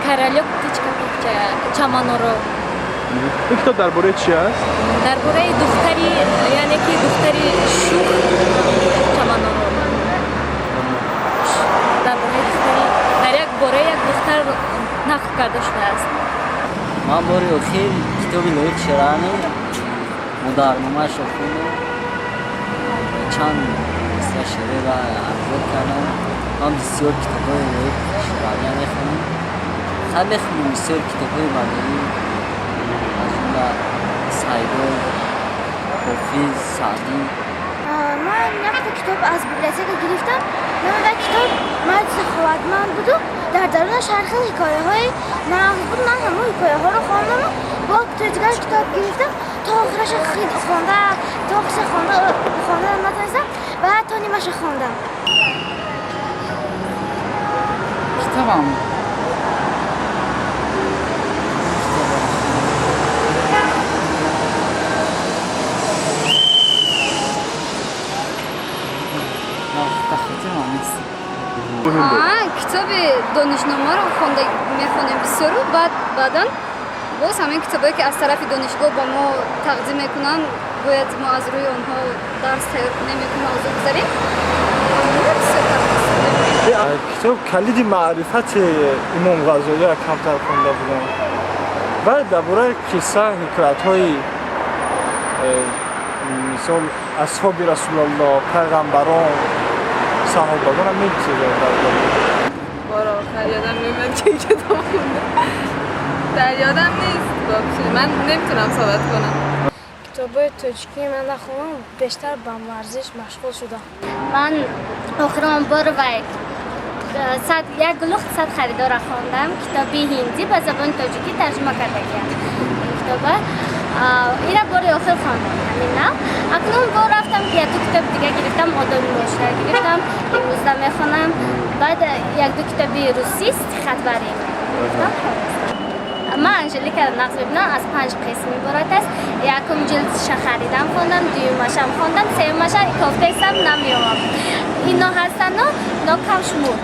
Королёк птичка певчая, Чаманоро. Ин китоб дар бораи чи аст? Дар бораи духтари, яъне ки духтари шух Чаманоро. Дар бораи духтари, дар як бораи як духтар нақл карда шудааст. Ман бори охир китоби Лоиқ Шералӣ Модарномаашро хондам, чанд мисра шеъреро арзёб кардам. Ман бисёр китобҳои Лоиқ Шералия мехонам, хай, мехонам бисёр китобҳои бадоӣ, аз ҷумла Сайдо, Ҳофиз, Саъдӣ. Ман якта китоб аз библиотека гирифтам. Номи китоб «Марди саховатманд» буду дар дарунаш ҳар хел ҳикояҳои нағз буд. Ман ҳамон ҳикояҳоро хондаму бо дигар китоб гирифтам, то охираша хонда, то охираша хонда натонистам ва то нимаша хондам. Китобам дар хотирам нест. Муҳим буд. Китоби донишномаро хонда мехонем бисёру, баъд баъдан боз ҳамин китобое, ки аз тарафи донишгоҳ ба мо тақдим мекунанд, бояд мо аз рӯи онҳо дарс тайёр кунем ё ки мавзӯъ гузарем. Бисёртар. Китоб «Калиди маърифати» Имом Ғазолиро камтар хонда будам ва дар бораи қисса, ҳикоятҳои мисол асҳоби Расулалло, пайғамбарон, саҳобагон ҳам чизо. بار آخر یادم نمیاد که کتاب خوندم. در یادم نیست вообще. من نمیتونم صحبت کنم. Китобҳои тоҷикӣ ман нахонам, бештар ба варзиш машғул шудам. Ман охирон бор вай сад як гулухт сад харидора хондам. Китоби ҳиндӣ ба забони тоҷикӣ тарҷума кардагиам ин китоба. Ира бори охир хондам ҳамин нав. Акнун бо рафтам ки якду китоби дига гирифтам, «Одоби муошират» гирифтам, имрӯзда мехонам. Баъд якду китоби русӣ, стихотворение гирифтам. Ман Анжеликаро нағз мебинам. Аз панҷ қисм иборат аст. Якум ҷилдша харидам, хондам, дуюмашам хондам, сеюмаша кофтаистам, намеёвам. Ино ҳастану но кам шумор.